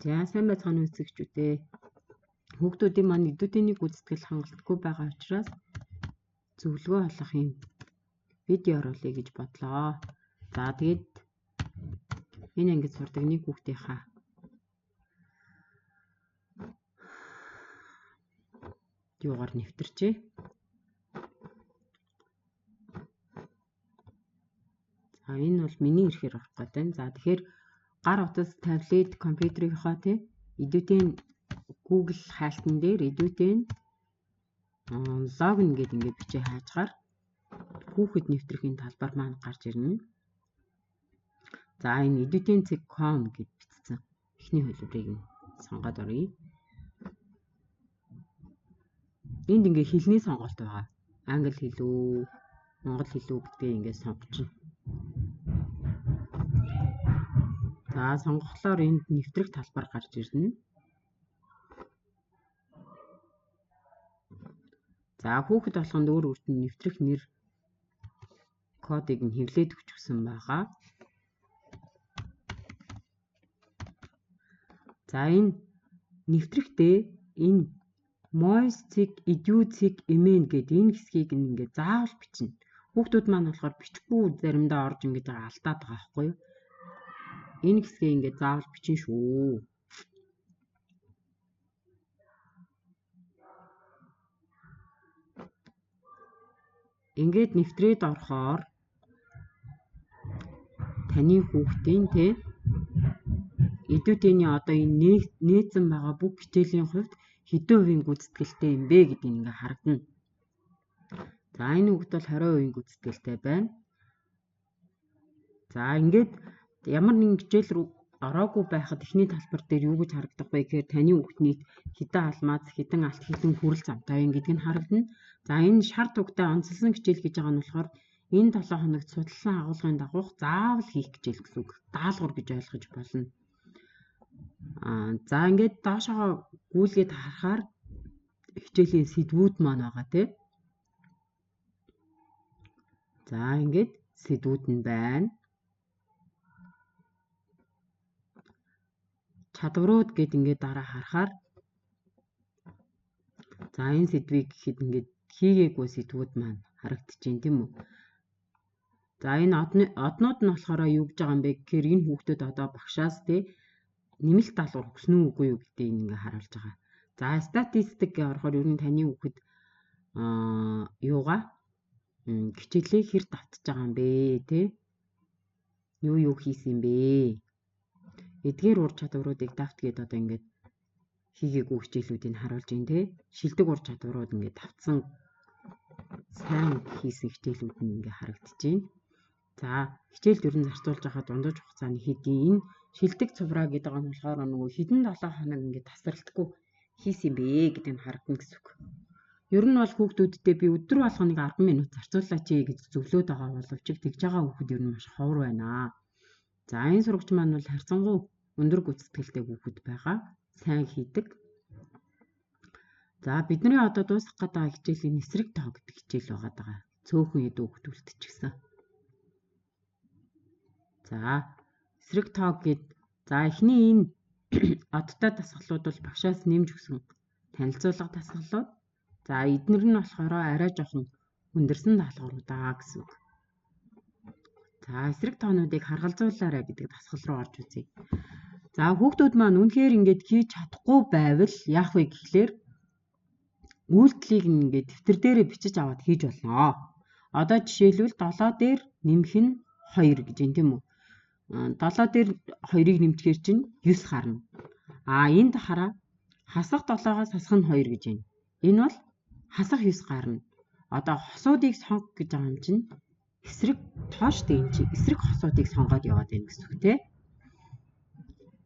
За сайн байцгаана уу үзэгчүүдээ. Хүүхдүүдийн маань эдүүдийн гүйцэтгэл хангалтгүй байгаа учраас зөвлөгөө олох юм видео оруулъя гэж бодлоо. За тэгээд энэ ангид сурдаг нэг хүүхдийнхаа юугаар нэвтэрчээ. За энэ бол миний ирэхээр орох гэдэг юм. За тэгэхээр гар утас, таблет, компьютерийнхаа тий эдүүдийн Google хайлтан дээр эдүүдийн логин гэдэг ингээд бичээ хайжгаар хүүхэд нэвтрэхийн талбар маань гарч ирнэ. За энэ eduten.com гэд бичсэн эхний хувилбарыг нь сонгоод оръё. Энд ингээ хэлний сонголт байгаа. Англи хэл үү, монгол хэл үү гэдгийг ингээ сонгочихно. За сонгохлоор энд нэвтрэх талбар гарч ирнэ. За хүүхэд болгонд өөр өөрт нь нэвтрэх нэр кодыг нь хэвлээд өгчихсөн байгаа. За энэ нэвтрэхдээ энэ moist.edu.mn гэдэг энэ хэсгийг ингээд заавал бичнэ. Хүүхдүүд маань болохоор бичихгүй заримдаа орж ингэж байгаа алдаад байгаа байхгүй юу? Энэ хэсгээ ингээд заавал бичин шүү. Ингээд нэвтрээд орохоор таны хүүхдийн тэ эдүтэний одоо энэ нээсэн байгаа бүх хичээлийн хувьд хэдэн хувийн гүйцэтгэлтэй юм бэ гэдэг нь ингээ харагдана. За энэ хүүхд бол 20% гүйцэтгэлтэй байна. За ингээд ямар нэгэн хичээл рүү ороогүй байхад эхний талбар дээр юу гэж харагдах вэ гэхээр таны хүүхдний хэдэн алмаз, хэдэн алт, хэдэн хүрэл замтай юм гэдг нь харагдана. За энэ шар тугтай онцлсон хичээл гэж байгаа нь болохоор энэ 7 хоногт судалсан агуулгын дагуух заавал хийх хичээл гэсэн үг. Даалгавар гэж ойлгож болно. За ингээд доошоогоо гүйлгээд харахаар хичээлийн сэдвүүд маань байгаа тий. За ингээд сэдвүүд нь байна. Чадварууд гэд ингээд дараа харахаар за энэ сэдвийг гэхэд ингээд хийгээгүй сэдвүүд маань харагдчихээн тийм үү. За энэ однууд нь болохоор юу гэж байгаа юм бэ гэхээр энэ хүүхдүүд одоо багшаас тий нэмэлт даалгавар өгсөн үү үгүй юу гэдгийг ингээ харуулж байгаа. За статистик гэ орохоор ер нь таны хүүхэд юугаа хичээлээ хэр давтж байгаа юм бэ тий юу юу хийсэн юм бэ? Эдгээр ур чадваруудыг давт гээд одоо ингээд хийгээгүй хичээлүүдийг харуулж байна тий. Шилдэг ур чадварууд ингээд давтсан сайн хийсэн хичээлүүд нь ингээд харагдаж байна. За хичээлд ер нь зарцуулж байхад дундаж хугацааны хэдийн энэ шилдэг цувраа гэдэг нь болохоор нөгөө хэдэн 7 хоног ингээд тасралтгүй хийсэн юм бэ гэдэг нь харагдана гэсэн үг. Ер нь бол хүүхдүүддээ би өдөр болгоныг 10 минут зарцуулаач гэж зөвлөөд байгаа боловч тэгж байгаа хүүхэд ер нь маш ховор байна. За энэ сурагч маань бол харьцангуй өндөр гүйцэтгэлтэй хүүхэд байгаа. Сайн хийдэг. За бидний одоо дуусгах гэдэг хичээлийн эсрэг тоо гэдэг хичээл байгаа даа. Цөөхөн хэд хүүхэд үлдчихсэн. За эсрэг тоо гэд за эхний энэ одтой дасгалууд бол багшаас нэмж өгсөн танилцуулга дасгалууд. За эднэр нь болохоор арай жоохон хүндэрсэн даалгавруудаа гэсэн үг. За эсрэг тоонуудыг харгалзуулаарай гэдэг дасгал руу орж үзье. За хүүхдүүд маань үнэхээр ингээд хийж чадахгүй байвал яах вэ гэхлээр үйлдэлийг ингээд дэвтэр дээрээ бичиж аваад хийж болно. Одоо жишээлбэл 7 дээр нэмэх нь 2 гэж юм тийм үү? 7 дээр 2-ыг нэмчихээр чинь 9 гарна. А энд хараа хасах 7-оос хасах нь 2 гэж байна. Энэ бол хасах 9 гарна. Одоо хосуудыг сонго гэж байгаа юм чинь эсрэг тоо штэ энэ чинь эсрэг хосуудыг сонгоод яваад байна гэсэн үг тий.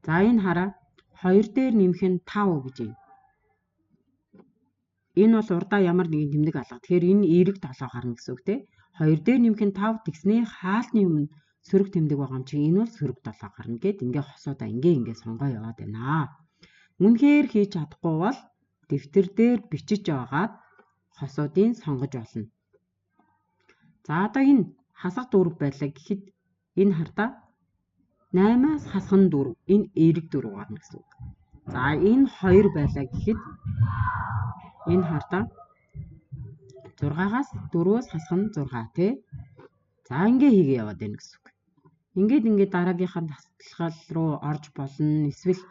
За энэ хараа 2 дээр нэмэх нь 5 гэж байна. Энэ бол урдаа ямар нэгэн тэмдэг алга. Тэгэхээр энэ эерэг 7 гарна гэсэн үг тий. 2 дээр нэмэх нь 5 тэгснээ хаалтны өмнө сөрөг тэмдэг байгаа юм чинь энэ бол сөрөг 7 гарна гэд ингээ хосуудаа ингээ сонгоо яваад байна. Үнэхээр хийж чадахгүй бол дэвтэр дээр бичиж байгаад хосуудыг сонгож болно. За одоо энэ хасах 4 байлаа гэхэд энэ хардаа 8-аас хасах нь 4. Энэ эерэг 4 гарна гэсэн үг. За энэ 2 байлаа гэхэд энэ хардаа 6-аас 4-өөс хасах нь 6 тий. За ингээ хийгээ яваад байна гэсэн үг. Ингээд дараагийнхаа дасгал руу орж болно. Эсвэл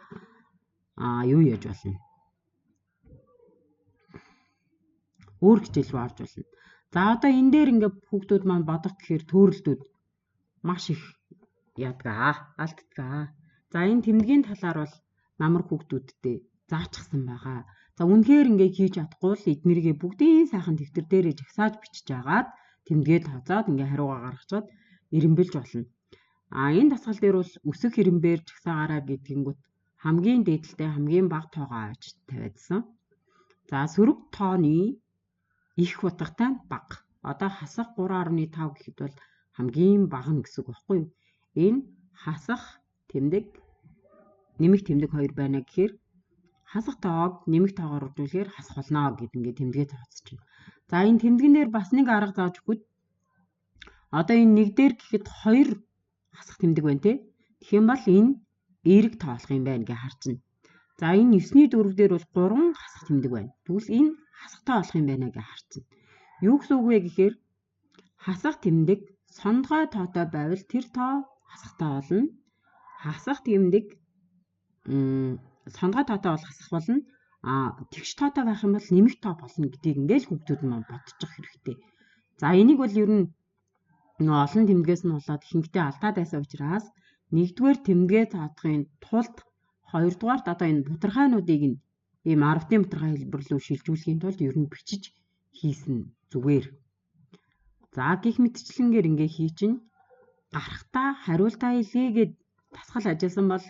юу яаж болно? Өөр хичээл рүү орж болно. За одоо энэ дээр ингээ хүүхдүүд маань бодох гэхээр төөрөлдүүд маш их ядгаа, алддгаа. За энэ тэмдгийн талаар бол намар хүүхдүүдтэй заачихсан байгаа. За үнэхээр ингээ хийж чадахгүй л эднэргээ бүгдийн сайхан дэвтэр дээрээ жагсааж бичиж агаад тэмдгээ тооцоод ингээ хариугаа гаргачаад эренбэлж болно. А энэ дасгал дээр бол өсөх эренбээр жагсаагаараа гэдгингүүт хамгийн дээдэлтэй хамгийн бага тоогоо авч тавиадсан. За сөрөг тооны их утгатай нь бага. Одоо хасах 3.5 гэхэд бол хамгийн бага нь гэсэн үг байхгүй юу? Энэ хасах тэмдэг нэмэх тэмдэг 2 байна гэхээр хасах тоог нэмэх тоогоор үржүүлэхээр хасах болно гэд ингээд тэмдэгэ тооцож байна. За энэ тэмдгэн дээр бас нэг арга зааж өгөхөд одоо энэ нэг дээр гэхэд 2 хасах тэмдэг байна те. Тэгэх юм бол энэ эерэг тоолох юм байна гэж харчихна. За энэ 9-ний 4 дээр бол 3 хасах тэмдэг байна. Тэгвэл энэ хасах тоо болох юм байна гэж харчихна. Юу гэсэн үг вэ гэхээр хасах тэмдэг сондгой тоотой байвал тэр тоо хасах тоо болно. Хасах тэмдэг сондгой тоотой бол хасах болно. А тэгш тоотой байх юм бол нэмэх тоо болно гэдгийг ингээл хүүхдүүд маань бодчих хэрэгтэй. За энийг бол ер нь олон тэмдгээс нь болоод ихэнхдээ алдаад байсан учраас нэгдүгээр тэмдгээ тоодохын тулд хоёрдугаарт одоо энэ бутархаануудыг нь ийм 10-ын бутархай хэлбэр рүү шилжүүлэхийн тулд ер нь бичиж хийсэн зүгээр. За гих мэтчлэнгээр ингээ хий чинь гарахтаа хариултаа илгээгээд дасгал ажилласан бол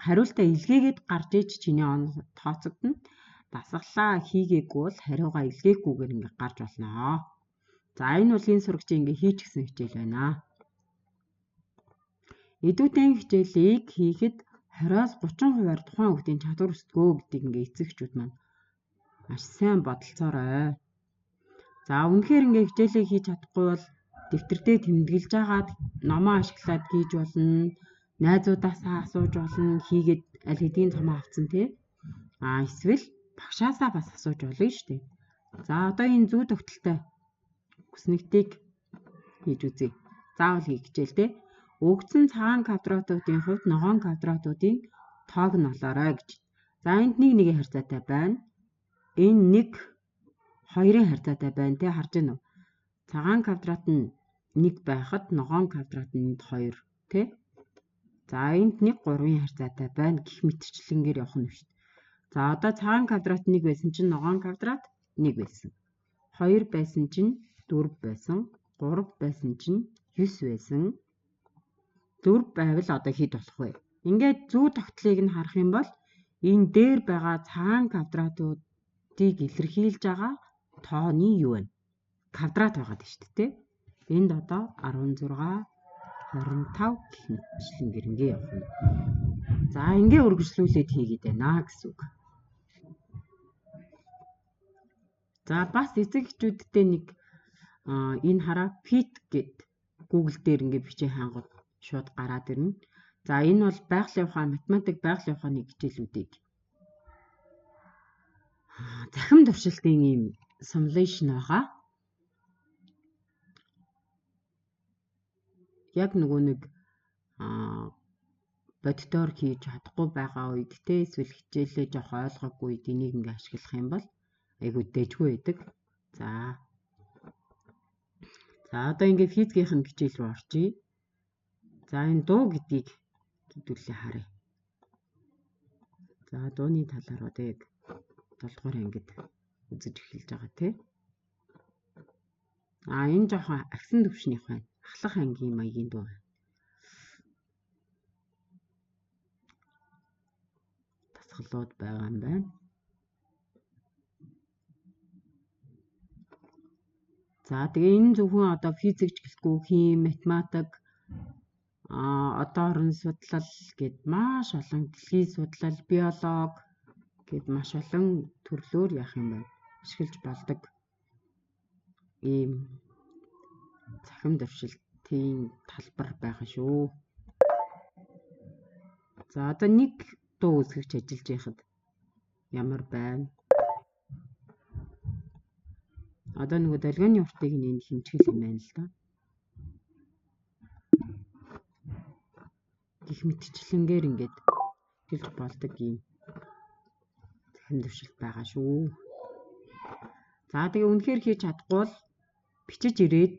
хариултаа илгээгээд гарч иж чиний он тооцогдоно. Дасгалаа хийгээгүй бол хариугаа илгээхгүйгээр ингээ гарч болно. За энэ бол энэ сурагчийн ингээ хийчихсэн хичээл байна. Эдүтэн хичээлийг хийхэд 20-оос 30%-аар тухайн хүүхдийн чадвар өсдгөө гэдгийг ингээ эцэгчүүд маань маш сайн бодолцоорой. За үнэхээр ингээ хичээлээ хийж чадахгүй бол дэвтэрдээ тэмдэглэж агаад номоо ашиглаад хийж болно. Найзуудаасаа асууж болно. Хийгээд аль хэдийн томоо авцсан тий. А эсвэл багшаасаа бас асууж болно шүү дээ. За одоо энэ зүү тогтолтой хүснэгтийг хийж үзье. Заавал хийх хичээл тий. Өгдсөн цагаан квадратуудын хувьд ногоон квадратуудын тоог нь олоорой гэж. За энд 1 1-ийн харьцаатай байна. Энэ 1 2-ын харьцаатай байна тий, харж байна уу? Цагаан квадрат нь 1 байхад ногоон квадрат нь энд 2 тий. За энд 1 3-ын харьцаатай байна гэх мэтчлэнгээр явах нь шүү дээ. За одоо цагаан квадрат 1 байсан чинь ногоон квадрат 1 байсан. 2 байсан чинь 4 байсан. 3 байсан чинь 9 байсан. 4 байвал одоо хэд болох вэ? Ингээд зүү тогтлыг нь харах юм бол энэ дээр байгаа цагаан квадратуудыг илэрхийлж байгаа тооны юу вэ? Квадрат байгаа дээ шүү дээ. Энд одоо 16 25 гэх мэтчлэнгээр ингээ явах нь. За ингээ үргэлжлүүлээд хийгээд байна гэсэн үг. За бас эцэг эхчүүдтэй нэг энэ хараа Pit гэд Google дээр ингээ бичээ хаангууд шууд гараад ирнэ. За энэ бол байгалийн ухаан, математик байгалийн ухааны хичээлүүдийг захим туршилтын ийм simulation байгаа. Яг нөгөө нэг боддоор хийж чадахгүй байгаа үед те эсвэл хичээлээ жоох ойлгоогүй үед энийг ингээ ашиглах юм бол айгүй дэжгүй байдаг. За одоо ингээ физикийн хичээл рүү орчие. За энэ дуу гэдгийг хэдүүлээ харъя. За дууны талаар одоо яг 7 дугаар ангид үзэж эхэлж байгаа тий. А энэ жоохон агсан төвшнийх байна. Ахлах ангийн маягийн дуу байна. Дасгалууд байгаа юм байна. За тэгээ энэ зөвхөн одоо физикч гэлтгүй хим, математик, одоо орон судлал гэд маш олон дэлхийн судлал, биолог гэд маш олон төрлөөр яах юм бэ? Ашиглаж болдог ийм цахим туршилтын талбар байгаа шүү. За, одоо нэг дуу үсгэгч ажиллаж байхад ямар байна? Одоо нөгөө долгионы уртыг нь хэмжих юм байна л да. Гэх мэтчлэнгээр ингээд ажиллаж болдог юм цахим дэвшилт байгаа шүү. За, тэгээ үнэхээр хийж чадахгүй бол бичиж ирээд